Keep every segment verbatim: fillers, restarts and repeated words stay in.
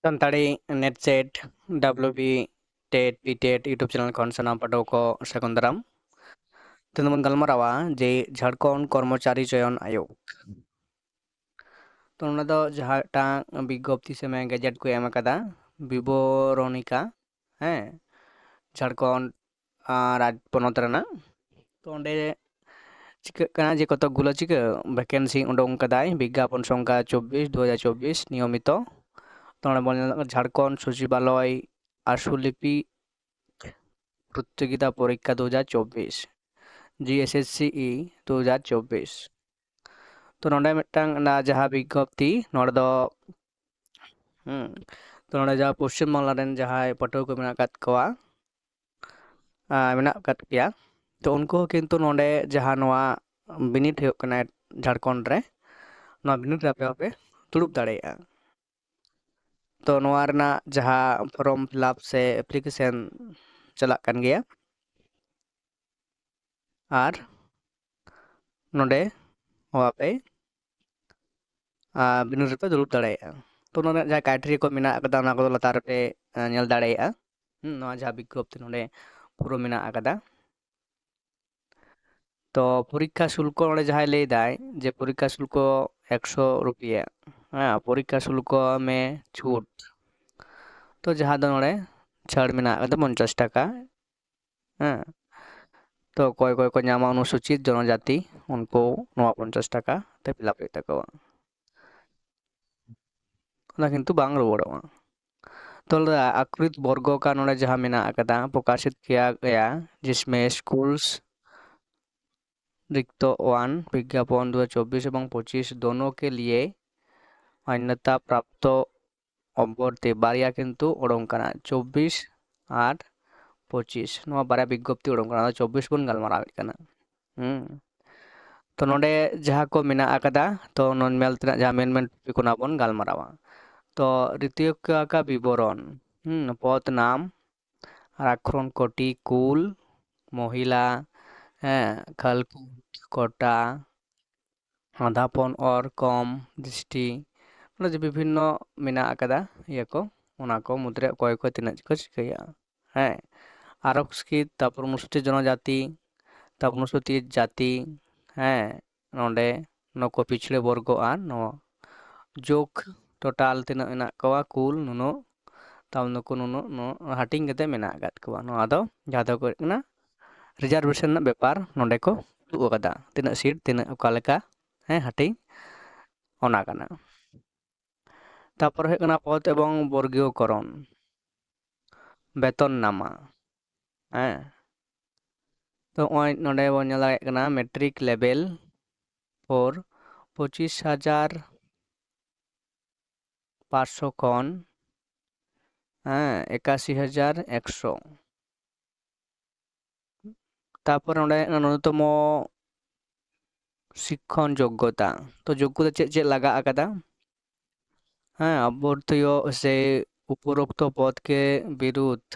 Santali NET SET WB TET PTET YouTube channel ᱠᱷᱚᱱ ᱥᱟᱱᱟᱢ ᱯᱟᱹᱴᱷᱩᱣᱟᱹ ᱠᱚ ᱥᱟᱹᱜᱩᱱ ᱫᱟᱨᱟᱢ᱾ ᱛᱮᱦᱮᱧ ᱫᱚᱵᱚᱱ ᱜᱟᱞᱢᱟᱨᱟᱣᱟ ᱡᱮ ᱡᱷᱟᱲᱠᱷᱚᱸᱰ ᱠᱚᱨᱢᱚᱪᱟᱨᱤ ᱪᱚᱭᱚᱱ ᱟᱭᱳᱜᱽ᱾ ᱛᱚ ᱱᱚᱰᱮ ᱫᱚ ᱡᱟᱦᱟᱸ ᱢᱤᱫᱴᱟᱝ ᱵᱤᱜᱽᱜᱚᱯᱛᱤ ᱥᱮ ᱢᱮ ᱜᱮᱡᱮᱴ ᱠᱚ ᱮᱢ ᱟᱠᱟᱫᱟ ᱵᱤᱵᱚᱨᱚᱱᱤᱠᱟ, ᱦᱮᱸ, ᱡᱷᱟᱲᱠᱷᱚᱸᱰ ᱟᱨ ᱨᱟᱡᱽ ᱯᱚᱱᱚᱛ ᱨᱮᱱᱟᱜ᱾ ᱛᱚ ᱚᱸᱰᱮ ᱪᱤᱠᱟᱹᱜ ᱠᱟᱱᱟ ᱡᱮ ᱠᱚᱛᱚᱠ ᱜᱩᱞᱟᱹ ᱪᱤᱠᱟᱹ ᱵᱷᱮᱠᱮᱱᱥᱤ ᱩᱰᱩᱝ ᱠᱟᱫᱟᱭ, ᱵᱤᱜᱽᱜᱟᱯᱚᱱ ᱥᱚᱝᱠᱷᱟ ᱪᱚᱵᱵᱤᱥ ᱫᱩ ᱦᱟᱡᱟᱨ ᱪᱚᱵᱵᱤᱥ ᱱᱤᱭᱚᱢᱤᱛᱚ᱾ ᱛᱚ ᱚᱸᱰᱮ ᱵᱚᱱ ᱧᱮᱞ ᱧᱟᱢᱟ ᱡᱷᱟᱲᱠᱷᱚᱸᱰ ᱥᱚᱪᱤᱵᱟᱞᱚᱭ ᱟᱥᱩᱞᱤᱯᱤ ᱯᱨᱚᱛᱤᱡᱳᱜᱤᱛᱟ ᱯᱚᱨᱤᱠᱠᱷᱟ ᱫᱩ ᱦᱟᱡᱟᱨ ᱪᱚᱵᱵᱤᱥ, GSSCE ᱫᱩ ᱦᱟᱡᱟᱨ ᱪᱚᱵᱵᱤᱥ᱾ ᱛᱚ ᱱᱚᱰᱮ ᱢᱤᱫᱴᱟᱝ ᱚᱱᱟ ᱡᱟᱦᱟᱸ ᱵᱤᱜᱽᱜᱚᱯᱛᱤ ᱱᱚᱰᱮ ᱫᱚ ᱦᱩᱸ ᱛᱚ ᱱᱚᱰᱮ ᱡᱟᱦᱟᱸ ᱯᱚᱥᱪᱤᱢ ᱵᱟᱝᱞᱟ ᱨᱮᱱ ᱡᱟᱦᱟᱸᱭ ᱯᱟᱹᱴᱷᱩᱣᱟᱹ ᱠᱚ ᱢᱮᱱᱟᱜ ᱟᱠᱟᱫ ᱠᱚᱣᱟ, ᱟᱨ ᱢᱮᱱᱟᱜ ᱟᱠᱟᱫ ᱯᱮᱭᱟ, ᱛᱚ ᱩᱱᱠᱩ ᱦᱚᱸ ᱠᱤᱱᱛᱩ ᱱᱚᱰᱮ ᱡᱟᱦᱟᱸ ᱱᱚᱣᱟ ᱵᱤᱱᱤᱰ ᱦᱩᱭᱩᱜ ᱠᱟᱱᱟ ᱡᱷᱟᱲᱠᱷᱚᱸᱰ ᱨᱮ, ᱱᱚᱣᱟ ᱵᱤᱱᱤᱰ ᱨᱮ ᱟᱯᱮ ᱦᱚᱸᱯᱮ ᱫᱩᱲᱩᱵ ᱫᱟᱲᱮᱭᱟᱜᱼᱟ᱾ ᱛᱚ ᱱᱚᱣᱟ ᱨᱮᱱᱟᱜ ᱡᱟᱦᱟᱸ ᱯᱷᱚᱨᱚᱢ ᱯᱷᱤᱞᱟᱯ ᱥᱮ ᱮᱯᱞᱤᱠᱮᱥᱚᱱ ᱪᱟᱞᱟᱜ ᱠᱟᱱ ᱜᱮᱭᱟ, ᱟᱨ ᱱᱚᱰᱮ ᱦᱚᱸ ᱟᱯᱮ ᱟᱨ ᱵᱤᱱᱤᱰ ᱨᱮᱯᱮ ᱫᱩᱲᱩᱵ ᱫᱟᱲᱮᱭᱟᱜᱼᱟ᱾ ᱛᱚ ᱱᱚᱣᱟ ᱨᱮᱱᱟᱜ ᱡᱟᱦᱟᱸ ᱠᱨᱟᱭᱴᱮᱨᱤᱭᱟ ᱠᱚ ᱢᱮᱱᱟᱜ ᱟᱠᱟᱫᱟ, ᱚᱱᱟ ᱠᱚᱫᱚ ᱞᱟᱛᱟᱨ ᱨᱮᱯᱮ, ᱟᱸ, ᱧᱮᱞ ᱫᱟᱲᱮᱭᱟᱜᱼᱟ᱾ ᱦᱩᱸ, ᱱᱚᱣᱟ ᱡᱟᱦᱟᱸ ᱵᱤᱜᱽᱜᱚᱯᱛᱤ ᱱᱚᱰᱮ ᱯᱩᱨᱟᱹ ᱢᱮᱱᱟᱜ ᱟᱠᱟᱫᱟ᱾ ᱛᱚ ᱯᱚᱨᱤᱠᱠᱷᱟ ᱥᱩᱞᱠᱚ ᱱᱚᱰᱮ ᱡᱟᱦᱟᱸᱭ ᱞᱟᱹᱭ ᱫᱟᱭ ᱡᱮ ᱯᱚᱨᱤᱠᱠᱷᱟ ᱥᱩᱞᱠᱚ ᱮᱠᱥᱚ ᱨᱩᱯᱤᱭᱟ, ᱦᱮᱸ, ᱯᱚᱨᱤᱠᱠᱷᱟ ᱥᱩᱞᱠᱚ ᱢᱮ ᱪᱷᱩᱴ, ᱛᱚ ᱡᱟᱦᱟᱸ ᱫᱚ ᱱᱚᱰᱮ ᱪᱷᱟᱹᱲ ᱢᱮᱱᱟᱜ ᱟᱠᱟᱫᱟ ᱯᱚᱧᱪᱟᱥ ᱴᱟᱠᱟ, ᱦᱮᱸ᱾ ᱛᱚ ᱚᱠᱚᱭ ᱚᱠᱚᱭ ᱠᱚ ᱧᱟᱢᱟ ᱚᱱᱩᱥᱩᱪᱤᱛ ᱡᱚᱱᱚᱡᱟᱛᱤ, ᱩᱱᱠᱩ ᱱᱚᱣᱟ ᱯᱚᱧᱪᱟᱥ ᱴᱟᱠᱟ ᱛᱮ ᱯᱷᱤᱞᱟᱯ ᱦᱩᱭᱩᱜ ᱛᱟᱠᱚᱣᱟ, ᱚᱱᱟ ᱠᱤᱱᱛᱩ ᱵᱟᱝ ᱨᱩᱣᱟᱹᱲᱚᱜᱼᱟ᱾ ᱛᱚ ᱞᱟᱹᱭᱫᱟ ᱟᱠᱨᱤᱛ ᱵᱚᱨᱜᱚ ᱠᱟ ᱱᱚᱰᱮ ᱡᱟᱦᱟᱸ ᱢᱮᱱᱟᱜ ᱟᱠᱟᱫᱟ, ᱯᱨᱚᱠᱟᱥᱤᱛ ᱠᱤᱭᱟ ᱜᱟᱭᱟ, ᱡᱤᱥᱢᱮ ᱥᱠᱩᱞᱥ ᱨᱤᱠᱛᱚ ᱣᱟᱱ ᱵᱤᱜᱽᱜᱟᱯᱚᱱ ᱫᱩ ᱦᱟᱡᱟᱨ ᱪᱚᱵᱵᱤᱥ ᱮᱵᱚᱝ ᱯᱚᱸᱪᱤᱥ ᱫᱳᱱᱳ ᱠᱮ ᱞᱤᱭᱮ ᱢᱟᱱᱱᱚᱛᱟ ᱯᱨᱟᱯᱛᱚ ᱚᱵᱚᱨᱛᱤ ᱵᱟᱨᱭᱟ ᱠᱤᱱᱛᱩ ᱩᱰᱩᱝ ᱠᱟᱱᱟ, ᱪᱚᱵᱵᱤᱥ ᱟᱨ ᱯᱚᱸᱪᱤᱥ, ᱱᱚᱣᱟ ᱵᱟᱨᱭᱟ ᱵᱤᱜᱽᱜᱚᱯᱛᱤ ᱩᱰᱩᱝ ᱠᱟᱱᱟ, ᱪᱚᱵᱵᱤᱥ ᱵᱚᱱ ᱜᱟᱞᱢᱟᱨᱟᱣᱮᱫ ᱠᱟᱱᱟ᱾ ᱦᱩᱸ᱾ ᱛᱚ ᱱᱚᱰᱮ ᱡᱟᱦᱟᱸ ᱠᱚ ᱢᱮᱱᱟᱜ ᱟᱠᱟᱫᱟ, ᱛᱚ ᱱᱚᱣᱟ ᱧᱮᱞ ᱛᱮᱱᱟᱜ ᱡᱟᱦᱟᱸ ᱢᱮᱱ ᱢᱮᱱ ᱴᱚᱯᱤᱠ ᱚᱱᱟ ᱵᱚᱱ ᱜᱟᱞᱢᱟᱨᱟᱣᱟ᱾ ᱛᱚ ᱨᱤᱛᱤᱭᱚ ᱠᱟ ᱵᱤᱵᱚᱨᱚᱱ, ᱦᱩᱸ, ᱯᱚᱫᱽ ᱱᱟᱢ, ᱨᱟᱠᱷᱨᱚᱱ ᱠᱚᱴᱤ ᱠᱩᱞ, ᱢᱚᱦᱤᱞᱟ, ᱦᱮᱸ, ᱠᱷᱟᱞᱠᱩᱴ, ᱠᱚᱴᱟ, ᱟᱫᱷᱟᱯᱚᱱ ᱚᱨ ᱠᱚᱢ ᱫᱨᱤᱥᱴᱤ, ᱚᱱᱟ ᱡᱮ ᱵᱤᱵᱷᱤᱱᱱᱚ ᱢᱮᱱᱟᱜ ᱟᱠᱟᱫᱟ ᱤᱭᱟᱹ ᱠᱚ, ᱚᱱᱟ ᱠᱚ ᱢᱩᱫᱽᱨᱮ ᱚᱠᱚᱭ ᱚᱠᱚᱭ ᱛᱤᱱᱟᱹᱜ ᱠᱚ ᱪᱤᱠᱟᱹᱭᱟ᱾ ᱦᱮᱸ, ᱟᱨᱚᱠᱥᱠᱤᱛ, ᱛᱟᱨᱯᱚᱨ ᱚᱱᱩᱥᱩᱪᱤᱛ ᱡᱚᱱᱚᱡᱟᱛᱤ, ᱛᱟᱨᱯᱚᱨ ᱚᱱᱩᱥᱩᱪᱤᱛ ᱡᱟᱹᱛᱤ, ᱦᱮᱸ, ᱱᱚᱰᱮ ᱱᱩᱠᱩ ᱯᱤᱪᱷᱲᱟᱹ ᱵᱚᱨᱜᱚ ᱟᱨ ᱱᱚᱣᱟ ᱡᱳᱜᱽ ᱴᱳᱴᱟᱞ ᱛᱤᱱᱟᱹᱜ ᱢᱮᱱᱟᱜ ᱠᱚᱣᱟ ᱠᱩᱞ ᱱᱩᱱᱟᱹᱜ, ᱛᱟᱵ ᱱᱩᱠᱩ ᱱᱩᱱᱟᱹᱜ, ᱱᱩᱱᱟᱹᱜ ᱦᱟᱹᱴᱤᱧ ᱠᱟᱛᱮ ᱢᱮᱱᱟᱜ ᱟᱠᱟᱫ ᱠᱚᱣᱟ᱾ ᱱᱚᱣᱟ ᱫᱚ ᱡᱟᱦᱟᱸ ᱫᱚ ᱦᱩᱭᱩᱜ ᱠᱟᱱᱟ ᱨᱤᱡᱟᱨᱵᱷᱮᱥᱚᱱ ᱨᱮᱱᱟᱜ ᱵᱮᱯᱟᱨ ᱱᱚᱰᱮ ᱠᱚ ᱩᱫᱩᱜ ᱟᱠᱟᱫᱟ, ᱛᱤᱱᱟᱹᱜ ᱥᱤᱴ, ᱛᱤᱱᱟᱹᱜ ᱚᱠᱟ ᱞᱮᱠᱟ, ᱦᱮᱸ, ᱦᱟᱹᱴᱤᱧ, ᱚᱱᱟ ᱠᱟᱱᱟ᱾ ᱛᱟᱨᱯᱚᱨ ᱦᱩᱭᱩᱜ ᱠᱟᱱᱟ ᱯᱚᱫᱽ ᱮᱵᱚᱝ ᱵᱚᱨᱜᱤᱭᱚᱠᱚᱨᱚᱱ, ᱵᱮᱛᱚᱱ ᱱᱟᱢᱟ᱾ ᱦᱮᱸ, ᱛᱚ ᱱᱚᱜᱼᱚᱭ ᱱᱚᱰᱮ ᱵᱚᱱ ᱧᱮᱞ ᱫᱟᱲᱮᱭᱟᱜ ᱠᱟᱱᱟ ᱢᱮᱴᱨᱤᱠ ᱞᱮᱵᱮᱞ ᱯᱷᱳᱨ ᱯᱚᱸᱪᱤᱥ ᱦᱟᱡᱟᱨ ᱯᱟᱸᱪᱥᱚ ᱠᱷᱚᱱ, ᱦᱮᱸ, ᱮᱠᱟᱥᱤ ᱦᱟᱡᱟᱨ ᱮᱠᱥᱚ᱾ ᱛᱟᱨᱯᱚᱨ ᱱᱚᱰᱮ ᱱᱩᱱᱚᱛᱚᱢᱚ ᱥᱤᱠᱠᱷᱚᱱ ᱡᱳᱜᱽᱜᱚᱛᱟ᱾ ᱛᱚ ᱡᱳᱜᱽᱜᱚᱛᱟ ᱪᱮᱫ ᱪᱮᱫ ᱞᱟᱜᱟᱜ ᱟᱠᱟᱫᱟ? ᱦᱮᱸ, ᱟᱵᱚᱨᱛᱤᱭᱚ ᱥᱮ ᱩᱯᱚᱨᱳᱠᱛᱚ ᱯᱚᱫ ᱠᱮ ᱵᱤᱨᱩᱫᱷ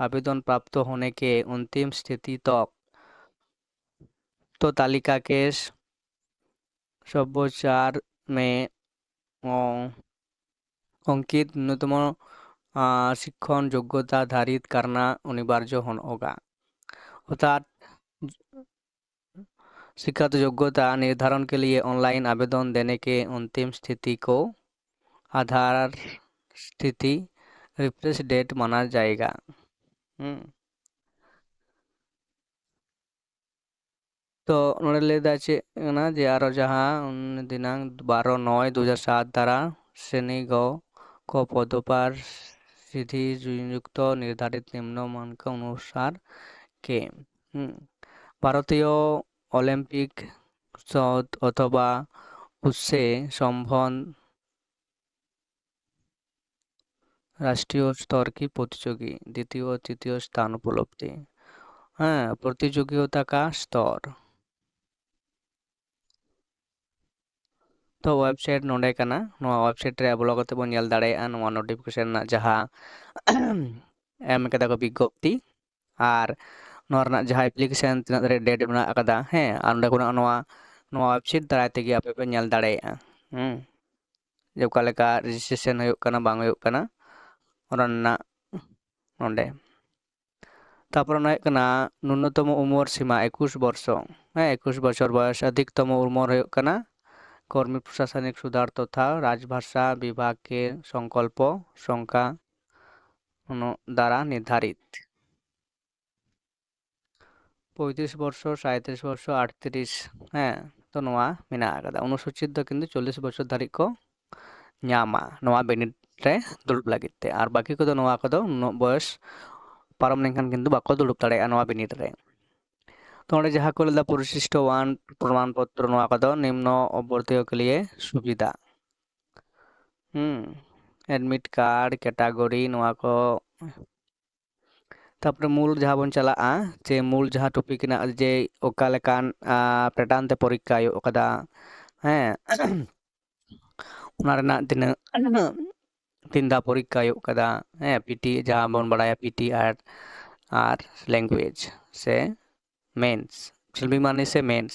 ᱟᱵᱮᱫᱚᱱ ᱯᱨᱟᱯᱛᱚ ᱦᱳᱱᱮ ᱠᱮ ᱚᱱᱛᱤᱢ ᱥᱛᱷᱤᱛᱤ ᱛᱚᱠ, ᱛᱚ ᱛᱟᱞᱤᱠᱟ ᱠᱮᱥ ᱥᱚᱵᱵᱚᱪᱟᱨ ᱢᱮ ᱚ, ᱚᱝᱠᱤᱛ ᱱᱩᱱᱚᱛᱚᱢᱚ, ᱟ, ᱥᱤᱠᱠᱷᱚᱱ ᱡᱳᱜᱽᱜᱚᱛᱟ ᱫᱷᱟᱨᱤᱛ ᱠᱟᱨᱱᱟ ᱚᱱᱤᱵᱟᱨᱡᱚ ᱦᱚᱱ ᱚᱜᱟ᱾ ᱚᱨᱛᱷᱟᱛ ᱥᱤᱠᱠᱷᱟᱜᱚᱛ ᱡᱳᱜᱽᱜᱚᱛᱟ ᱱᱤᱨᱫᱷᱟᱨᱚᱱ ᱠᱮ ᱞᱤᱭᱮ ᱚᱱᱞᱟᱭᱤᱱ ᱟᱵᱮᱫᱚᱱ ᱫᱮᱱᱮ ᱠᱮ ᱚᱱᱛᱤᱢ ᱥᱛᱷᱤᱛᱤ ᱠᱚ ᱟᱫᱷᱟᱨ ᱥᱛᱷᱤᱛᱤ ᱨᱤᱯᱷᱨᱮᱥ ᱰᱮᱴ ᱢᱟᱱᱟ ᱡᱟᱭᱮᱜᱟ᱾ ᱦᱩᱸ᱾ ᱛᱚ ᱱᱚᱰᱮ ᱞᱟᱹᱭ ᱫᱟ ᱪᱮᱫ ᱠᱟᱱᱟ ᱡᱮ ᱟᱨᱚ ᱡᱟᱦᱟᱸ ᱩᱱ ᱫᱤᱱᱟᱝ ᱵᱟᱨᱚ ᱱᱚᱭ ᱫᱩ ᱦᱟᱡᱟᱨ ᱥᱟᱛ ᱫᱟᱨᱟ ᱥᱨᱮᱱᱤ ᱜᱚ ᱠᱚ ᱯᱚᱫᱚᱯᱟᱨ ᱥᱤᱫᱷᱤ ᱡᱩᱭᱩᱠᱛᱚ ᱱᱤᱨᱫᱷᱟᱨᱤᱛ ᱱᱤᱢᱱᱚ ᱢᱟᱱᱠᱚ ᱚᱱᱩᱥᱟᱨ ᱠᱮ, ᱦᱩᱸ, ᱵᱷᱟᱨᱚᱛᱤᱭᱚ ᱚᱞᱤᱢᱯᱤᱠ ᱥᱚᱫ ᱚᱛᱷᱚᱵᱟ ᱩᱥᱮ ᱥᱚᱢᱵᱷᱚᱱ ᱨᱟᱥᱴᱨᱤᱭᱚ ᱥᱛᱚᱨ ᱠᱤ ᱯᱨᱚᱛᱤᱡᱳᱜᱤ ᱫᱤᱛᱤᱭᱚ ᱛᱨᱤᱛᱤᱭᱚ ᱥᱛᱷᱟᱱ ᱩᱯᱚᱞᱚᱵᱽᱫᱷᱤ, ᱦᱮᱸ, ᱯᱨᱚᱛᱤᱡᱳᱜᱤᱛᱟ ᱠᱟ ᱥᱛᱚᱨ᱾ ᱛᱚ ᱣᱮᱵᱥᱟᱭᱤᱴ ᱱᱚᱰᱮ ᱠᱟᱱᱟ, ᱱᱚᱣᱟ ᱣᱮᱵᱥᱟᱭᱤᱴ ᱨᱮ ᱵᱚᱞᱚ ᱠᱟᱛᱮ ᱵᱚᱱ ᱧᱮᱞ ᱫᱟᱲᱮᱭᱟᱜᱼᱟ ᱱᱚᱣᱟ ᱱᱳᱴᱤᱯᱷᱤᱠᱮᱥᱚᱱ ᱨᱮᱱᱟᱜ ᱡᱟᱦᱟᱸ ᱮᱢ ᱠᱟᱫᱟ ᱠᱚ ᱵᱤᱜᱽᱜᱚᱯᱛᱤ, ᱟᱨ ᱱᱚᱣᱟ ᱨᱮᱱᱟᱜ ᱡᱟᱦᱟᱸ ᱮᱯᱞᱤᱠᱮᱥᱚᱱ ᱛᱤᱱᱟᱹᱜ ᱫᱷᱟᱹᱨᱤᱡ ᱰᱮᱴ ᱢᱮᱱᱟᱜ ᱟᱠᱟᱫᱟ, ᱦᱮᱸ, ᱟᱨ ᱱᱚᱰᱮ ᱠᱷᱚᱱᱟᱜ ᱱᱚᱣᱟ, ᱱᱚᱣᱟ ᱣᱮᱵᱥᱟᱭᱤᱴ ᱫᱟᱨᱟᱭ ᱛᱮᱜᱮ ᱟᱯᱮ ᱯᱮ ᱧᱮᱞ ᱫᱟᱲᱮᱭᱟᱜᱼᱟ᱾ ᱦᱩᱸ, ᱡᱮ ᱚᱠᱟ ᱞᱮᱠᱟ ᱨᱮᱡᱤᱥᱴᱨᱮᱥᱚᱱ ᱦᱩᱭᱩᱜ ᱠᱟᱱᱟ ᱵᱟᱝ ᱦᱩᱭᱩᱜ ᱠᱟᱱᱟ, ᱚᱱᱟ ᱨᱮᱱᱟᱜ ᱱᱚᱰᱮ᱾ ᱛᱟᱯᱚᱨ ᱚᱱᱟ ᱦᱩᱭᱩᱜ ᱠᱟᱱᱟ ᱱᱩᱱᱱᱚᱛᱚᱢᱚ ᱩᱢᱚᱨ ᱥᱤᱢᱟ ᱮᱠᱩᱥ ᱵᱚᱨᱥᱚ, ᱦᱮᱸ, ᱮᱠᱩᱥ ᱵᱚᱪᱷᱚᱨ ᱵᱚᱭᱚᱥ᱾ ᱚᱫᱷᱤᱠᱛᱚᱢᱚ ᱩᱢᱚᱨ ᱦᱩᱭᱩᱜ ᱠᱟᱱᱟ ᱠᱚᱨᱢᱤ ᱯᱨᱚᱥᱟᱥᱚᱱᱤᱠ ᱥᱩᱫᱷᱟᱨ ᱛᱚᱛᱷᱟ ᱨᱟᱡᱽᱵᱷᱟᱥᱟ ᱵᱤᱵᱷᱟᱜᱽ ᱠᱮ ᱥᱚᱝᱠᱚᱞᱯᱚ ᱥᱚᱝᱠᱟ ᱩᱱᱩᱜ ᱫᱟᱨᱟ ᱱᱤᱨᱫᱷᱟᱨᱤᱛ᱾ ᱯᱚᱸᱭᱛᱨᱤᱥ ᱵᱚᱨᱥᱚ, ᱥᱟᱸᱭᱛᱨᱤᱥ ᱵᱚᱨᱥᱚ, ᱟᱴᱛᱨᱤᱥ, ᱦᱮᱸ, ᱛᱚ ᱱᱚᱣᱟ ᱢᱮᱱᱟᱜ ᱟᱠᱟᱫᱟ᱾ ᱚᱱᱩᱥᱩᱪᱤᱛ ᱫᱚ ᱠᱤᱱᱛᱩ ᱪᱚᱞᱞᱤᱥ ᱵᱚᱪᱷᱚᱨ ᱫᱷᱟᱹᱨᱤᱡ ᱠᱚ ᱧᱟᱢᱟ ᱱᱚᱣᱟ ᱵᱤᱱᱤᱰ ᱨᱮ ᱫᱩᱲᱩᱵ ᱞᱟᱹᱜᱤᱫ ᱛᱮ, ᱟᱨ ᱵᱟᱹᱠᱤ ᱠᱚᱫᱚ ᱱᱚᱣᱟ ᱠᱚᱫᱚ ᱩᱱᱟᱹᱜ ᱵᱚᱭᱚᱥ ᱯᱟᱨᱚᱢ ᱞᱮᱱᱠᱷᱟᱱ ᱠᱤᱱᱛᱩ ᱵᱟᱠᱚ ᱫᱩᱲᱩᱵ ᱫᱟᱲᱮᱭᱟᱜᱼᱟ ᱱᱚᱣᱟ ᱵᱤᱱᱤᱰ ᱨᱮ᱾ ᱛᱚ ᱚᱸᱰᱮ ᱡᱟᱦᱟᱸ ᱠᱚ ᱞᱟᱹᱭᱫᱟ ᱯᱚᱨᱤᱥᱤᱥᱴᱚᱣᱟᱱ ᱯᱨᱚᱢᱟᱱ ᱯᱚᱛᱨᱚ, ᱱᱚᱣᱟ ᱠᱚᱫᱚ ᱱᱤᱢᱱᱚ ᱚᱵᱷᱚᱨᱛᱤᱭᱚ ᱠᱮ ᱞᱤᱭᱮ ᱥᱩᱵᱤᱫᱷᱟ᱾ ᱦᱩᱸ, admit card, category, ᱱᱚᱣᱟ ᱠᱚ᱾ ᱛᱟᱯᱚᱨᱮ ᱢᱩᱞ ᱡᱟᱦᱟᱸ ᱵᱚᱱ ᱪᱟᱞᱟᱜᱼᱟ, ᱡᱮ ᱢᱩᱞ ᱡᱟᱦᱟᱸ ᱴᱚᱯᱤᱠ ᱨᱮᱱᱟᱜ ᱡᱮ ᱚᱠᱟ ᱞᱮᱠᱟᱱ ᱯᱮᱴᱟᱨᱱ ᱛᱮ ᱯᱚᱨᱤᱠᱠᱷᱟ ᱦᱩᱭᱩᱜ ᱠᱟᱫᱟ, ᱦᱮᱸ, ᱚᱱᱟ ᱨᱮᱱᱟᱜ ᱛᱤᱱᱟᱹᱜ ᱛᱤᱱ ᱫᱷᱟᱣ ᱯᱚᱨᱤᱠᱠᱷᱟ ᱦᱩᱭᱩᱜ ᱠᱟᱫᱟ, ᱦᱮᱸ, ᱯᱤᱴᱤ ᱡᱟᱦᱟᱸ ᱵᱚᱱ ᱵᱟᱲᱟᱭᱟ, ᱯᱤᱴᱤ ᱟᱨ ᱟᱨ ᱞᱮᱝᱜᱩᱭᱮᱡᱽ ᱥᱮ ᱢᱮᱱᱥ, ᱥᱤᱞᱵᱤ ᱢᱟᱹᱱᱤ ᱥᱮ ᱢᱮᱱᱥ,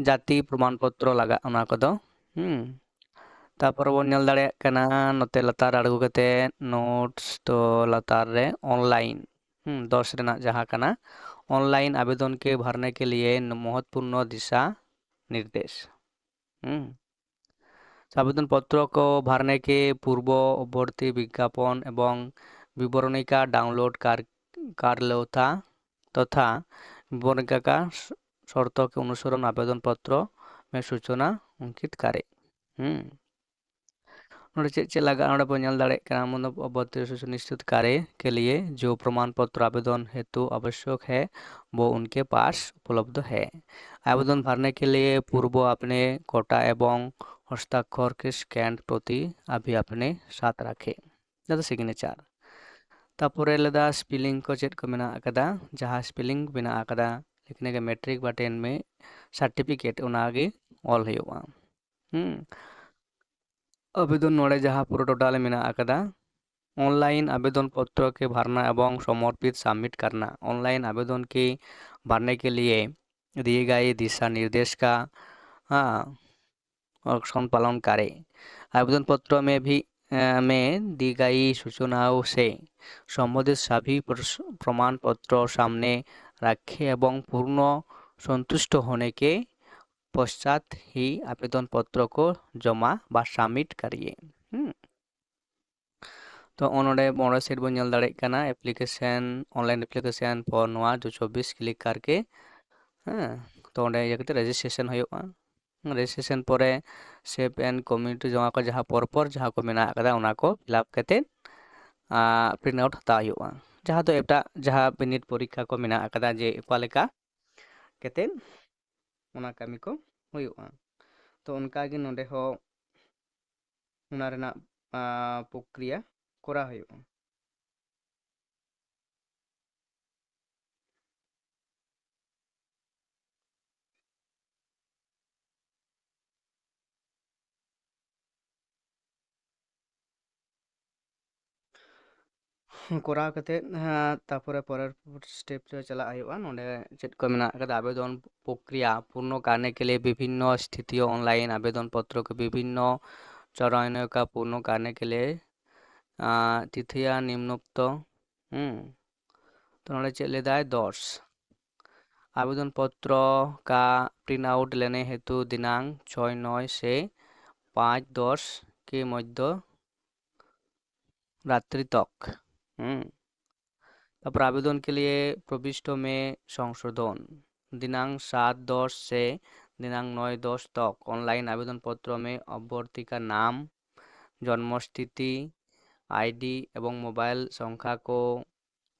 ᱡᱟᱹᱛᱤ ᱯᱨᱚᱢᱟᱱ ᱯᱚᱛᱨᱚ ᱞᱟᱜᱟᱜ ᱚᱱᱟ ᱠᱚᱫᱚ᱾ ᱦᱩᱸ, ᱛᱟᱯᱚᱨᱮ ᱵᱚᱱ ᱧᱮᱞ ᱫᱟᱲᱮᱭᱟᱜ ᱠᱟᱱᱟ ᱱᱚᱛᱮ ᱞᱟᱛᱟᱨ ᱟᱬᱜᱚ ᱠᱟᱛᱮ ᱱᱳᱴᱥ ᱫᱚ ᱞᱟᱛᱟᱨ ᱨᱮ ᱚᱱᱞᱟᱭᱤᱱ, ᱦᱩᱸ, ᱫᱚᱥ ᱨᱮᱱᱟᱜ ᱡᱟᱦᱟᱸ ᱠᱟᱱᱟ, ᱚᱱᱞᱟᱭᱤᱱ ᱟᱵᱮᱫᱚᱱ ᱠᱮ ᱵᱷᱟᱨᱱᱮ ᱠᱮ ᱞᱤᱭᱮ ᱢᱚᱦᱚᱛᱯᱩᱨᱱᱚ ᱫᱤᱥᱟ ᱱᱤᱨᱫᱮᱥ᱾ ᱦᱩᱸ, ᱟᱵᱮᱫᱚᱱ ᱯᱚᱛᱨᱚ ᱠᱚ ᱵᱷᱟᱨᱱᱮ ᱠᱮ ᱯᱩᱨᱵᱚ ᱚᱵᱷᱚᱨᱛᱤ ᱵᱤᱜᱽᱜᱟᱯᱚᱱ ᱮᱵᱚᱝ ᱵᱤᱵᱚᱨᱚᱱᱤᱠᱟ ᱰᱟᱣᱩᱱᱞᱳᱰ ᱠᱟᱨ ᱠᱟᱨᱞᱳᱛᱷᱟ ᱛᱚᱛᱷᱟ ᱵᱤᱵᱚᱨᱚᱱᱤᱠᱟ ᱥᱚᱨᱛᱚ ᱠᱮ ᱚᱱᱩᱥᱚᱨᱚᱱ ᱟᱵᱮᱫᱚᱱ ᱯᱚᱛᱨᱚ ᱢᱮ ᱥᱩᱪᱚᱱᱟ ᱚᱝᱠᱤᱛ ᱠᱟᱨᱮ᱾ ᱦᱩᱸ, ᱱᱚᱰᱮ ᱪᱮᱫ ᱪᱮᱫ ᱞᱟᱜᱟᱜᱼᱟ ᱱᱚᱰᱮ ᱵᱚᱱ ᱧᱮᱞ ᱫᱟᱲᱮᱭᱟᱜ ᱠᱟᱱᱟ, ᱢᱚᱱᱚᱵ ᱚᱵᱚᱨᱛᱤ ᱥᱩᱪᱚᱱᱟ ᱱᱤᱥᱪᱤᱛ ᱠᱟᱨᱮ ᱠᱮ ᱞᱤᱭᱮ ᱡᱚ ᱯᱨᱚᱢᱟᱱ ᱯᱚᱛᱨᱚ ᱟᱵᱮᱫᱚᱱ ᱦᱮᱛᱩ ᱟᱵᱚᱥᱭᱚᱠ ᱦᱮ ᱵᱚ ᱩᱱᱠᱮ ᱯᱟᱥ ᱩᱯᱚᱞᱚᱵᱫᱷ ᱦᱮ᱾ ᱟᱵᱮᱫᱚᱱ ᱵᱷᱟᱨᱱᱮ ᱠᱮ ᱞᱤᱭᱮ ᱯᱩᱨᱵᱚ ᱟᱯᱱᱮ ᱠᱚᱴᱟ ᱮᱵᱚᱝ ᱦᱚᱥᱛᱟᱠᱠᱷᱚᱨ ᱠᱮ ᱥᱠᱮᱱᱰ ᱯᱨᱚᱛᱤ ᱟᱵᱷᱤ ᱟᱯᱱᱮ ᱥᱟᱛ ᱨᱟᱠᱷᱮ, ᱡᱟᱦᱟᱸ ᱫᱚ ᱥᱤᱜᱽᱱᱮᱪᱟᱨ᱾ ᱛᱟᱯᱚᱨᱮ ᱞᱮᱫᱟ ᱥᱯᱮᱞᱤᱝ ᱠᱚ ᱪᱮᱫ ᱠᱚ ᱢᱮᱱᱟᱜ ᱟᱠᱟᱫᱟ, ᱡᱟᱦᱟᱸ ᱥᱯᱮᱞᱤᱝ ᱢᱮᱱᱟᱜ ᱟᱠᱟᱫᱟ ᱞᱤᱠᱷᱱᱮ ᱠᱮ ᱢᱮᱴᱨᱤᱠ ᱵᱟ ᱴᱮᱱ ᱢᱮ ᱥᱟᱨᱴᱤᱯᱷᱤᱠᱮᱴ ᱚᱱᱟᱜᱮ ᱚᱞ ᱦᱩᱭᱩᱜᱼᱟ᱾ ᱦᱩᱸ, ᱟᱵᱮᱫᱚᱱ ᱱᱚᱰᱮ ᱡᱟᱦᱟᱸ ᱯᱩᱨᱟᱹ ᱴᱳᱴᱟᱞ ᱢᱮᱱᱟᱜ ᱟᱠᱟᱫᱟ, ᱚᱱᱞᱟᱭᱤᱱ ᱟᱵᱮᱫᱚᱱ ᱯᱚᱛᱨᱚ ᱠᱮ ᱵᱷᱟᱨᱱᱟ ᱮᱵᱚᱝ ᱥᱚᱢᱚᱨᱯᱤᱛ ᱥᱟᱵᱢᱤᱴ ᱠᱟᱨᱱᱟ, ᱚᱱᱞᱟᱭᱤᱱ ᱟᱵᱮᱫᱚᱱ ᱠᱮ ᱵᱷᱟᱨᱱᱮ ᱠᱮ ᱞᱤᱭᱮ ᱫᱤᱭᱮ ᱜᱟᱭᱮ ᱫᱤᱥᱟ ᱱᱤᱨᱫᱮᱥ ᱠᱟ, ᱦᱟᱸ, ᱚᱠᱥᱚᱱ ᱯᱟᱞᱚᱱ ᱠᱟᱨᱮ᱾ आवेदन पत्र में भी, अ, में दी गई सूचनाओं से संबंधित सभी प्रस-, प्रमाण पत्र सामने रखें एवं पूर्ण संतुष्ट होने के पश्चात ही आवेदन पत्र को जमा व सबमिट करिए। हम्म। ᱛᱚ, ᱱᱚᱜᱼᱚ ᱱᱚᱰᱮ ᱢᱚᱬᱮ ᱥᱮᱴ ᱵᱚᱱ ᱧᱮᱞ ᱫᱟᱲᱮᱭᱟᱜ ᱠᱟᱱᱟ, application, online application for ᱱᱚᱣᱟ ᱫᱩ ᱪᱚᱵᱵᱤᱥ click करके, ᱦᱮᱸ, ᱛᱚ, ᱚᱸᱰᱮ ᱤᱭᱟᱹ ᱠᱟᱛᱮ registration ᱦᱩᱭᱩᱜᱼᱟ᱾ Registration ᱯᱚᱨᱮ save and commit ᱡᱚᱢᱟ ᱠᱚ ᱡᱟᱦᱟᱸ ᱯᱚᱨ ᱯᱚᱨ ᱡᱟᱦᱟᱸ ᱠᱚ ᱢᱮᱱᱟᱜ ᱟᱠᱟᱫᱟ, ᱚᱱᱟ ᱠᱚ fill up ᱠᱟᱛᱮ, ᱟᱨ print out ᱦᱟᱛᱟᱣ ᱦᱩᱭᱩᱜᱼᱟ᱾ ᱡᱟᱦᱟᱸ ᱫᱚ ᱮᱴᱟᱜ ᱡᱟᱦᱟᱸ ᱵᱤᱱᱤᱰ ᱯᱚᱨᱤᱠᱠᱷᱟ ᱠᱚ ᱢᱮᱱᱟᱜ ᱟᱠᱟᱫᱟ, ᱡᱮ ᱚᱠᱟ ᱞᱮᱠᱟ ᱠᱟᱛᱮ ᱚᱱᱟ ᱠᱟᱹᱢᱤ ᱠᱚ ᱦᱩᱭᱩᱜᱼᱟ᱾ ᱛᱚ, ᱚᱱᱠᱟ ᱜᱮ ᱱᱚᱰᱮ ᱦᱚᱸ ᱚᱱᱟ ᱨᱮᱱᱟᱜ, ᱟᱸ, ᱯᱨᱚᱠᱨᱤᱭᱟ ᱠᱚᱨᱟᱣ ᱦᱩᱭᱩᱜᱼᱟ᱾ ᱠᱚᱨᱟᱣ ᱠᱟᱛᱮᱫ, ᱦᱮᱸ, ᱛᱟᱯᱚᱨᱮ ᱯᱚᱨᱮᱨ step ᱨᱮ ᱪᱟᱞᱟᱜ ᱦᱩᱭᱩᱜᱼᱟ᱾ ᱱᱚᱰᱮ ᱪᱮᱫ ᱠᱚ ᱢᱮᱱᱟᱜ ᱟᱠᱟᱫᱟ, ᱟᱵᱮᱫᱚᱱ ᱯᱨᱚᱠᱨᱤᱭᱟ ᱯᱩᱨᱱᱚ ᱠᱟᱨᱱᱮ ᱠᱮ ᱞᱤᱭᱮ ᱵᱤᱵᱷᱤᱱᱱᱚ ᱥᱛᱷᱤᱛᱤᱭᱚ online ᱟᱵᱮᱫᱚᱱ ᱯᱚᱛᱨᱚ ᱠᱚ ᱵᱤᱵᱷᱤᱱᱱᱚ ᱪᱚᱨᱚᱱᱤᱭᱚ ᱠᱟ ᱯᱩᱨᱱᱚ ᱠᱟᱨᱱᱮ ᱠᱮ ᱞᱤᱭᱮ, ᱟᱸ, ᱛᱤᱛᱷᱤᱭᱟ ᱱᱤᱢᱱᱳᱠᱛᱚ, ᱦᱩᱸ, ᱛᱚ ᱱᱚᱰᱮ ᱪᱮᱫ ᱞᱟᱹᱭᱫᱟᱭ, ᱫᱚᱥ, आवेदन पत्र का प्रिंट आउट लेने हेतु दिनांक ᱪᱷᱚᱭ ᱱᱚᱭ ᱥᱮ ᱯᱟᱸᱪ ᱫᱚᱥ ᱠᱮ ᱢᱚᱫᱽᱫᱷᱚ ᱨᱟᱛᱨᱤ ᱛᱚᱠ᱾ ᱦᱩᱸ᱾ ᱛᱟᱯᱚᱨ ᱟᱵᱮᱫᱚᱱ ᱠᱮ ᱞᱤᱭᱮ ᱯᱨᱚᱵᱤᱥᱴᱚ ᱢᱮ ᱥᱚᱝᱥᱳᱫᱷᱚᱱ, ᱫᱤᱱᱟᱝ ᱥᱟᱛ ᱫᱚᱥ ᱥᱮ ᱫᱤᱱᱟᱝ ᱱᱚᱭ ᱫᱚᱥ ᱛᱚᱠ ᱚᱱᱞᱟᱭᱤᱱ ᱟᱵᱮᱫᱚᱱ ᱯᱚᱛᱨᱚ ᱢᱮ ᱚᱵᱷᱚᱨᱛᱤ ᱠᱟ ᱱᱟᱢ, ᱡᱚᱱᱢᱚ ᱥᱛᱷᱤᱛᱤ, ᱟᱭᱰᱤ ᱮᱵᱚᱝ ᱢᱳᱵᱟᱭᱤᱞ ᱥᱚᱝᱠᱷᱟ ᱠᱚ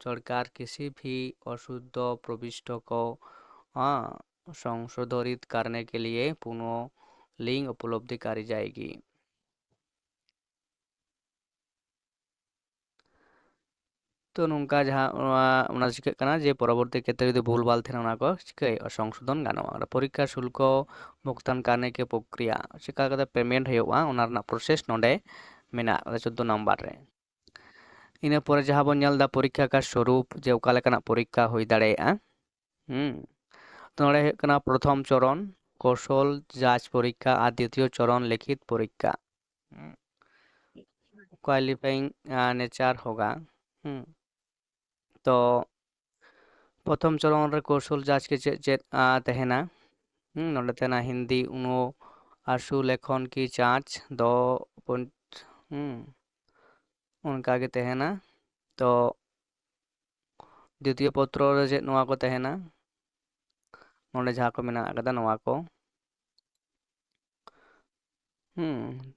ᱥᱚᱨᱠᱟᱨ ᱠᱤᱥᱤ ᱵᱷᱤ ᱚᱥᱩᱫᱷᱚ ᱯᱨᱚᱵᱤᱥᱴᱚ ᱠᱚ, ᱟᱸ, ᱥᱚᱝᱥᱳᱫᱷᱚᱱᱤᱛ ᱠᱟᱨᱱᱮ ᱠᱮ ᱞᱤᱭᱮ ᱯᱩᱱᱚ ᱞᱤᱝᱠ ᱩᱯᱚᱞᱚᱵᱽᱫᱷᱤ ᱠᱟᱨᱤ ᱡᱟᱭᱮᱜᱤ᱾ ᱛᱚ ᱱᱚᱝᱠᱟ ᱡᱟᱦᱟᱸ ᱚᱱᱟ, ᱚᱱᱟ ᱪᱤᱠᱟᱹᱜ ᱠᱟᱱᱟ ᱡᱮ ᱯᱚᱨᱚᱵᱚᱨᱛᱤ ᱠᱷᱮᱛᱨᱮ ᱡᱩᱫᱤ ᱵᱷᱩᱞ ᱵᱷᱟᱞ ᱛᱟᱦᱮᱱᱟ ᱚᱱᱟ ᱠᱚ ᱪᱤᱠᱟᱹᱭ ᱦᱩᱭᱩᱜᱼᱟ, ᱥᱚᱝᱥᱳᱫᱷᱚᱱ ᱜᱟᱱᱚᱜᱼᱟ᱾ ᱟᱨ ᱯᱚᱨᱤᱠᱠᱷᱟ ᱥᱩᱞᱠᱚ ᱵᱷᱩᱜᱽᱛᱟᱱ ᱠᱟᱨᱱᱮ ᱠᱮ ᱯᱨᱚᱠᱨᱤᱭᱟ, ᱪᱤᱠᱟ ᱠᱟᱛᱮ ᱯᱮᱢᱮᱱᱴ ᱦᱩᱭᱩᱜᱼᱟ ᱚᱱᱟ ᱨᱮᱱᱟᱜ ᱯᱨᱚᱥᱮᱥ ᱱᱚᱰᱮ ᱢᱮᱱᱟᱜ ᱟᱠᱟᱫᱟ ᱪᱳᱫᱽᱫᱳ ᱱᱟᱢᱵᱟᱨ ᱨᱮ᱾ ᱤᱱᱟᱹ ᱯᱚᱨᱮ ᱡᱟᱦᱟᱸ ᱵᱚᱱ ᱧᱮᱞ ᱮᱫᱟ ᱯᱚᱨᱤᱠᱠᱷᱟ ᱠᱟ ᱥᱚᱨᱩᱯ, ᱡᱮ ᱚᱠᱟ ᱞᱮᱠᱟᱱᱟᱜ ᱯᱚᱨᱤᱠᱠᱷᱟ ᱦᱩᱭ ᱫᱟᱲᱮᱭᱟᱜᱼᱟ᱾ ᱦᱩᱸ᱾ ᱛᱚ ᱱᱚᱰᱮ ᱦᱩᱭᱩᱜ ᱠᱟᱱᱟ ᱯᱨᱚᱛᱷᱚᱢ ᱪᱚᱨᱚᱱ ᱠᱳᱥᱚᱞ ᱡᱟᱸᱪ ᱯᱚᱨᱤᱠᱠᱷᱟ ᱟᱨ ᱫᱤᱛᱤᱭᱚ ᱪᱚᱨᱚᱱ ᱞᱤᱠᱷᱤᱛ ᱯᱚᱨᱤᱠᱠᱷᱟ᱾ ᱦᱩᱸ᱾ Qualifying, ᱟᱸ, nature ᱦᱳᱜᱟ᱾ ᱦᱩᱸ᱾ ᱛᱚ ᱯᱨᱚᱛᱷᱚᱢ ᱪᱚᱨᱚᱱ ᱨᱮ ᱠᱳᱥᱚᱞ ᱡᱟᱪ ᱠᱮ ᱪᱮᱫ ᱪᱮᱫ, ᱟᱸ, ᱛᱟᱦᱮᱱᱟ? ᱦᱩᱸ, ᱱᱚᱰᱮ ᱛᱟᱦᱮᱱᱟ ᱦᱤᱱᱫᱤ ᱩᱱᱳ ᱟᱥᱩ ᱞᱮᱠᱷᱚᱱ ᱠᱤ ᱡᱟᱪ ᱫᱚ ᱯᱚᱱ-, ᱦᱩᱸ, ᱚᱱᱠᱟ ᱜᱮ ᱛᱟᱦᱮᱱᱟ᱾ ᱛᱚ ᱫᱤᱛᱤᱭᱚ ᱯᱚᱛᱨᱚ ᱨᱮ ᱪᱮᱫ ᱱᱚᱣᱟ ᱠᱚ ᱛᱟᱦᱮᱱᱟ? ᱱᱚᱰᱮ ᱡᱟᱦᱟᱸ ᱠᱚ ᱢᱮᱱᱟᱜ ᱟᱠᱟᱫᱟ ᱱᱚᱣᱟ ᱠᱚ᱾ ᱦᱩᱸ᱾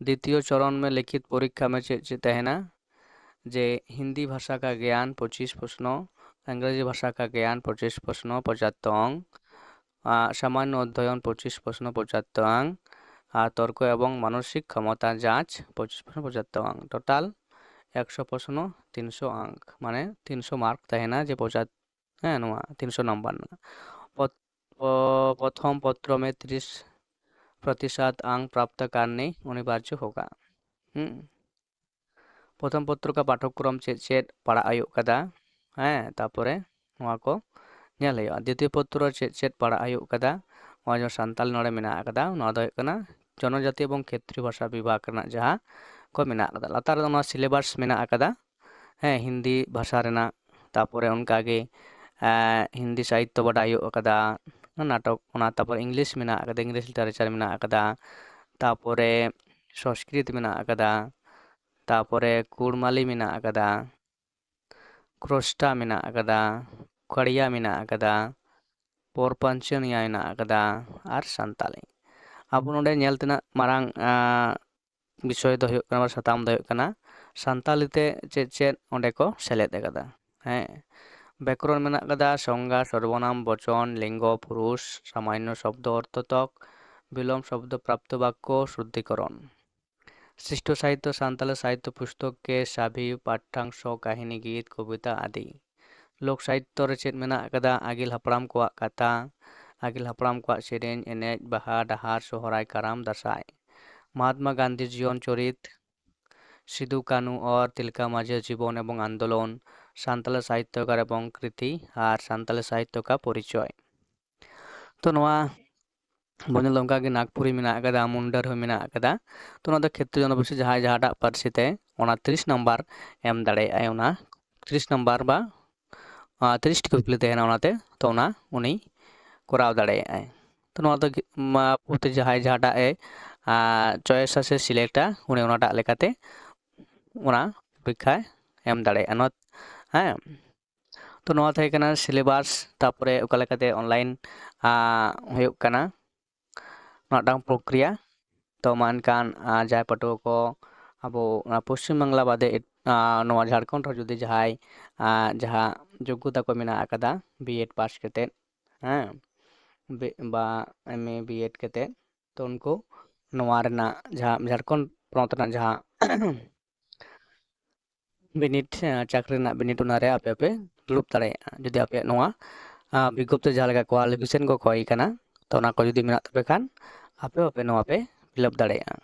ᱫᱤᱛᱤᱭᱚ ᱪᱚᱨᱚᱱ ᱢᱮ ᱞᱤᱠᱷᱤᱛ ᱯᱚᱨᱤᱠᱠᱷᱟ ᱢᱮ ᱪᱮᱫ ᱪᱮᱫ ᱛᱟᱦᱮᱱᱟ? ᱡᱮ ᱦᱤᱱᱫᱤ ᱵᱷᱟᱥᱟ ᱠᱟ ᱜᱮᱭᱟᱱ ᱯᱚᱸᱪᱤᱥ ᱯᱨᱚᱥᱱᱚ, ᱤᱝᱨᱮᱡᱤ ᱵᱷᱟᱥᱟ ᱠᱟ ᱜᱮᱭᱟᱱ ᱯᱚᱸᱪᱤᱥ ᱯᱨᱚᱥᱱᱚ, ᱯᱚᱸᱪᱟᱛᱛᱚᱨ ᱚᱝ, ᱟᱨ ᱥᱟᱢᱟᱱᱱᱚ ᱚᱫᱽᱫᱷᱚᱭᱚᱱ ᱯᱚᱸᱪᱤᱥ ᱯᱨᱚᱥᱱᱚ, ᱯᱚᱸᱪᱟᱛᱛᱚᱨ ᱚᱝ, ᱟᱨ ᱛᱚᱨᱠᱚ ᱮᱵᱚᱝ ᱢᱟᱱᱚᱥᱤᱠ ᱠᱷᱚᱢᱚᱛᱟ ᱡᱟᱸᱪ ᱯᱚᱸᱪᱤᱥ ᱯᱨᱚᱥᱱᱚ, ᱯᱚᱸᱪᱟᱛᱛᱚᱨ ᱚᱝ᱾ ᱴᱳᱴᱟᱞ ᱮᱠᱥᱚ ᱯᱨᱚᱥᱱᱚ, ᱛᱤᱱᱥᱚ ᱟᱝᱠ, ᱢᱟᱱᱮ ᱛᱤᱱᱥᱚ ᱢᱟᱨᱠ ᱛᱟᱦᱮᱱᱟ ᱡᱮ ᱯᱚᱸᱪᱟᱛ-, ᱦᱮᱸ, ᱱᱚᱣᱟ ᱛᱤᱱᱥᱚ ᱱᱟᱢᱵᱟᱨ ᱨᱮᱱᱟᱜ᱾ ᱯᱚᱛ-, ᱯᱚ-, ᱯᱨᱚᱛᱷᱚᱢ ᱯᱚᱛᱨᱚ ᱢᱮ ᱛᱤᱨᱤᱥ ᱯᱨᱚᱛᱤᱥᱟᱛ ᱟᱝ ᱯᱨᱟᱯᱛᱚ ᱠᱟᱨᱱᱤ ᱚᱱᱤᱵᱟᱨᱡᱚ ᱦᱳᱜᱟ᱾ ᱦᱩᱸ᱾ ᱯᱨᱚᱛᱷᱚᱢ ᱯᱚᱛᱨᱚ ᱠᱟ ᱯᱟᱴᱷᱚᱠᱨᱚᱢ ᱪᱮᱫ ᱪᱮᱫ ᱯᱟᱲᱟᱜ ᱦᱩᱭᱩᱜ ᱠᱟᱫᱟ? ᱦᱮᱸ, ᱛᱟᱯᱚᱨᱮ ᱱᱚᱣᱟ ᱠᱚ ᱧᱮᱞ ᱦᱩᱭᱩᱜᱼᱟ᱾ ᱫᱤᱛᱤᱭᱚ ᱯᱚᱛᱨᱚ ᱪᱮᱫ ᱪᱮᱫ ᱯᱟᱲᱟᱜ ᱦᱩᱭᱩᱜ ᱠᱟᱫᱟ? ᱱᱚᱣᱟ ᱡᱮᱢᱚᱱ ᱥᱟᱱᱛᱟᱞᱤ ᱱᱚᱰᱮ ᱢᱮᱱᱟᱜ ᱟᱠᱟᱫᱟ, ᱱᱚᱣᱟ ᱫᱚ ᱦᱩᱭᱩᱜ ᱠᱟᱱᱟ ᱡᱚᱱᱚᱡᱟᱛᱤ ᱮᱵᱚᱝ ᱠᱷᱮᱛᱨᱤᱭᱚ ᱵᱷᱟᱥᱟ ᱵᱤᱵᱷᱟᱜᱽ ᱨᱮᱱᱟᱜ ᱡᱟᱦᱟᱸ ᱠᱚ ᱢᱮᱱᱟᱜ ᱟᱠᱟᱫᱟ᱾ ᱞᱟᱛᱟᱨ ᱨᱮᱫᱚ ᱱᱚᱣᱟ syllabus ᱢᱮᱱᱟᱜ ᱟᱠᱟᱫᱟ᱾ ᱦᱮᱸ, ᱦᱤᱱᱫᱤ ᱵᱷᱟᱥᱟ ᱨᱮᱱᱟᱜ, ᱛᱟᱯᱚᱨᱮ ᱚᱱᱠᱟᱜᱮ, ᱮᱸ, ᱦᱤᱱᱫᱤ ᱥᱟᱦᱤᱛᱛᱚ ᱵᱟᱰᱟᱭ ᱦᱩᱭᱩᱜ ᱟᱠᱟᱫᱟ, ᱱᱟᱴᱚᱠ, ᱚᱱᱟ ᱛᱟᱯᱚᱨ English ᱢᱮᱱᱟᱜ ᱟᱠᱟᱫᱟ, English literature ᱢᱮᱱᱟᱜ ᱟᱠᱟᱫᱟ, ᱛᱟᱯᱚᱨᱮ ᱥᱚᱝᱥᱠᱨᱤᱛ ᱢᱮᱱᱟᱜ ᱟᱠᱟᱫᱟ, ᱛᱟᱯᱚᱨᱮ ᱠᱩᱲᱢᱟᱞᱤ ᱢᱮᱱᱟᱜ ᱟᱠᱟᱫᱟ, ᱠᱨᱳᱥᱴᱟ ᱢᱮᱱᱟᱜ ᱟᱠᱟᱫᱟ, ᱠᱷᱟᱲᱤᱭᱟ ᱢᱮᱱᱟᱜ ᱟᱠᱟᱫᱟ, ᱯᱚᱨᱯᱟᱧᱪᱚᱱᱤᱭᱟ ᱢᱮᱱᱟᱜ ᱟᱠᱟᱫᱟ, ᱟᱨ ᱥᱟᱱᱛᱟᱞᱤ᱾ ᱟᱵᱚ ᱱᱚᱰᱮ ᱧᱮᱞ ᱛᱮᱱᱟᱜ ᱢᱟᱨᱟᱝ, ᱟᱸ, ᱵᱤᱥᱚᱭ ᱫᱚ ᱦᱩᱭᱩᱜ ᱠᱟᱱᱟ, ᱥᱟᱛᱟᱢ ᱫᱚ ᱦᱩᱭᱩᱜ ᱠᱟᱱᱟ ᱥᱟᱱᱛᱟᱞᱤ ᱛᱮ ᱪᱮᱫ ᱪᱮᱫ ᱚᱸᱰᱮ ᱠᱚ ᱥᱮᱞᱮᱫ ᱟᱠᱟᱫᱟ᱾ ᱦᱮᱸ, ᱵᱮᱠᱚᱨᱚᱱ ᱢᱮᱱᱟᱜ ᱟᱠᱟᱫᱟ, ᱥᱚᱝᱜᱟ, ᱥᱚᱨᱵᱚᱱᱟᱢ, ᱵᱚᱪᱚᱱ, ᱞᱤᱝᱜᱚ, ᱯᱩᱨᱩᱥ, ᱥᱟᱢᱟᱱᱱᱚ ᱥᱚᱵᱫᱚ ᱚᱨᱛᱷᱚᱛᱚᱠ, ᱵᱤᱞᱚᱢ ᱥᱚᱵᱫᱚ ᱯᱨᱟᱯᱛᱚ ᱵᱟᱠᱠᱚ, ᱥᱩᱫᱽᱫᱷᱤᱠᱚᱨᱚᱱ᱾ ᱥᱨᱤᱥᱴᱚ ᱥᱟᱦᱤᱛᱛᱚ, ᱥᱟᱱᱛᱟᱞᱤ ᱥᱟᱦᱤᱛᱛᱚ ᱯᱩᱥᱛᱚᱠ ᱠᱮ ᱥᱟᱵᱷᱤ ᱯᱟᱴᱷᱟᱝᱥᱚ, ᱠᱟᱹᱦᱱᱤ, ᱜᱤᱛ, ᱠᱚᱵᱤᱛᱟ ᱟᱫᱤ᱾ ᱞᱳᱠ ᱥᱟᱦᱤᱛᱛᱚ ᱨᱮ ᱪᱮᱫ ᱢᱮᱱᱟᱜ ᱟᱠᱟᱫᱟ? ᱟᱹᱜᱤᱞ ᱦᱟᱯᱲᱟᱢ ᱠᱚᱣᱟᱜ ᱠᱟᱛᱷᱟ, ᱟᱹᱜᱤᱞ ᱦᱟᱯᱲᱟᱢ ᱠᱚᱣᱟᱜ ᱥᱮᱨᱮᱧ, ᱮᱱᱮᱡ, ᱵᱟᱦᱟ, ᱰᱟᱦᱟᱨ, ᱥᱚᱦᱨᱟᱭ, ᱠᱟᱨᱟᱢ, ᱫᱟᱸᱥᱟᱭ᱾ ᱢᱚᱦᱟᱛᱢᱟ ᱜᱟᱱᱫᱷᱤ ᱡᱤᱭᱚᱱ ᱪᱚᱨᱤᱛ, ᱥᱤᱫᱩ ᱠᱟᱹᱱᱦᱩ ᱚᱨ, ᱛᱤᱞᱠᱟ ᱢᱟᱹᱡᱷᱤᱭᱟᱜ ᱡᱤᱵᱚᱱ ᱮᱵᱚᱝ ᱟᱱᱫᱳᱞᱚᱱ, ᱥᱟᱱᱛᱟᱞᱤ ᱥᱟᱦᱤᱛᱛᱚᱠᱟᱨ ᱮᱵᱚᱝ ᱠᱨᱤᱛᱤ, ᱟᱨ ᱥᱟᱱᱛᱟᱞᱤ ᱥᱟᱦᱤᱛᱛᱚᱠᱟᱨ ᱯᱚᱨᱤᱪᱚᱭ᱾ ᱛᱚ ᱱᱚᱣᱟ ᱵᱚᱱ ᱧᱮᱞ ᱚᱱᱠᱟᱜᱮ ᱱᱟᱜᱽᱯᱩᱨᱤ ᱢᱮᱱᱟᱜ ᱟᱠᱟᱫᱟ, ᱢᱩᱱᱰᱟᱹᱨ ᱦᱚᱸ ᱢᱮᱱᱟᱜ ᱟᱠᱟᱫᱟ᱾ ᱛᱚ ᱱᱚᱣᱟ ᱫᱚ ᱠᱷᱮᱛᱨᱤᱭᱚ ᱡᱚᱱᱚᱜᱳᱥᱴᱤ ᱡᱟᱦᱟᱸᱭ ᱡᱟᱦᱟᱸᱴᱟᱜ ᱯᱟᱹᱨᱥᱤ ᱛᱮ ᱚᱱᱟ ᱛᱤᱨᱤᱥ ᱱᱟᱢᱵᱟᱨ ᱮᱢ ᱫᱟᱲᱮᱭᱟᱜᱼᱟᱭ, ᱚᱱᱟ ᱛᱤᱨᱤᱥ ᱱᱟᱢᱵᱟᱨ ᱵᱟ ᱛᱤᱨᱤᱥ ᱴᱤ ᱠᱩᱠᱞᱤ ᱛᱟᱦᱮᱱᱟ ᱚᱱᱟᱛᱮ, ᱛᱚ ᱚᱱᱟ ᱩᱱᱤ ᱠᱚᱨᱟᱣ ᱫᱟᱲᱮᱭᱟᱜᱼᱟᱭ᱾ ᱛᱚ ᱱᱚᱣᱟ ᱫᱚ ᱜᱤ- ᱢᱟ ᱯᱩᱛᱷᱤ ᱡᱟᱦᱟᱸᱭ ᱡᱟᱦᱟᱸᱴᱟᱜ ᱮ ᱪᱚᱭᱮᱥᱟ ᱥᱮ ᱥᱤᱞᱮᱠᱴᱟ, ᱩᱱᱤ ᱚᱱᱟᱴᱟᱜ ᱞᱮᱠᱟᱛᱮ ᱚᱱᱟ ᱯᱚᱨᱤᱠᱠᱷᱟᱭ ᱮᱢ ᱫᱟᱲᱮᱭᱟᱜᱼᱟ᱾ ᱱᱚᱣᱟ ᱦᱮᱸ, ᱛᱚ ᱱᱚᱣᱟ ᱛᱟᱦᱮᱸ ᱠᱟᱱᱟ ᱥᱤᱞᱮᱵᱟᱥ, ᱛᱟᱨᱯᱚᱨᱮ ᱚᱠᱟ ᱞᱮᱠᱟᱛᱮ ᱚᱱᱞᱟᱭᱤᱱ ᱦᱩᱭᱩᱜ ᱠᱟᱱᱟ, ᱱᱚᱣᱟᱴᱟᱝ ᱯᱨᱚᱠᱨᱤᱭᱟ᱾ ᱛᱚ ᱢᱟ ᱮᱱᱠᱷᱟᱱ ᱡᱟᱦᱟᱸᱭ ᱯᱟᱹᱴᱷᱩᱣᱟᱹ ᱠᱚ ᱟᱵᱚ ᱚᱱᱟ ᱯᱚᱥᱪᱤᱢ ᱵᱟᱝᱞᱟ ᱵᱟᱫᱮ ᱮᱴ- ᱱᱚᱣᱟ ᱡᱷᱟᱲᱠᱷᱚᱸᱰ ᱨᱮ ᱡᱩᱫᱤ ᱡᱟᱦᱟᱸᱭ ᱡᱟᱦᱟᱸ ᱡᱳᱜᱽᱜᱚᱛᱟ ᱠᱚ ᱢᱮᱱᱟᱜ ᱟᱠᱟᱫᱟ ᱵᱤ ᱮᱰ ᱯᱟᱥ ᱠᱟᱛᱮᱫ, ᱦᱮᱸ, ᱵᱤ- ᱵᱟ ᱮᱢ ᱮ ᱵᱤ ᱮᱰ ᱠᱟᱛᱮᱫ, ᱛᱚ ᱩᱱᱠᱩ ᱱᱚᱣᱟ ᱨᱮᱱᱟᱜ ᱡᱟᱦᱟᱸ ᱡᱷᱟᱲᱠᱷᱚᱸᱰ ᱯᱚᱱᱚᱛ ᱨᱮᱱᱟᱜ ᱡᱟᱦᱟᱸ ᱵᱤᱱᱤᱰ, ᱪᱟᱹᱠᱨᱤ ᱨᱮᱱᱟᱜ ᱵᱤᱱᱤᱰ, ᱚᱱᱟᱨᱮ ᱟᱯᱮ ᱯᱮ ᱫᱩᱲᱩᱵ ᱫᱟᱲᱮᱭᱟᱜᱼᱟ᱾ ᱡᱩᱫᱤ ᱟᱯᱮᱭᱟᱜ ᱱᱚᱣᱟ ᱵᱤᱜᱽᱜᱚᱯᱛᱤ ᱡᱟᱦᱟᱸ ᱞᱮᱠᱟ ᱠᱳᱣᱟᱞᱤᱯᱷᱤᱠᱮᱥᱚᱱ ᱠᱚ ᱠᱚᱭ ᱠᱟᱱᱟ, ᱛᱚ ᱚᱱᱟ ᱠᱚ ᱡᱩᱫᱤ ᱢᱮᱱᱟᱜ ᱛᱟᱯᱮ ᱠᱷᱟᱱ ᱟᱯᱮ ᱦᱚᱸᱯᱮ ᱱᱚᱣᱟ ᱯᱮ ᱯᱷᱤᱞᱟᱯ ᱫᱟᱲᱮᱭᱟᱜᱼᱟ᱾